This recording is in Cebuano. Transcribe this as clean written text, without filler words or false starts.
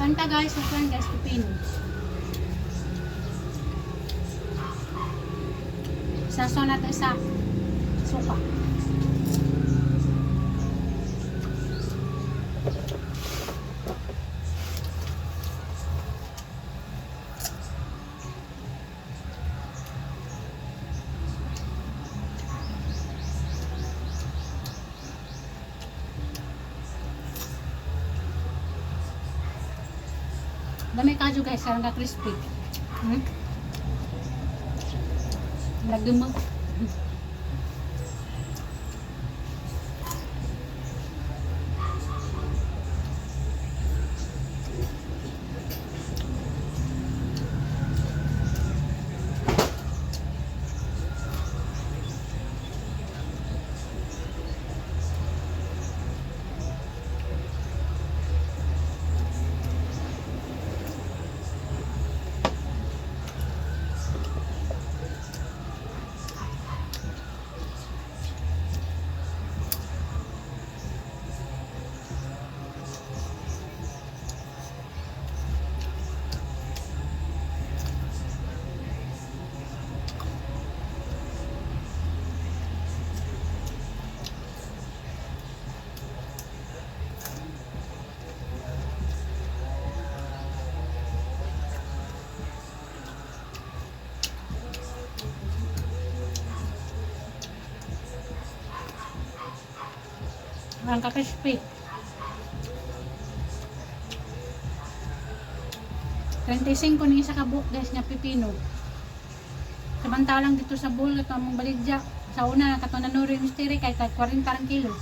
Kanta guys, ito guys, pipino. Sasaw natin sa suka. Dami kaju guys, sarang ka crispy. Lagyan mo. Parang ka-crispy. 35 ni isa ka buok guys nga pipino. Samantalang dito sa Bohol, ito among baligya. Sa una, kato na nuri mystery, kahit 40 ang kilo.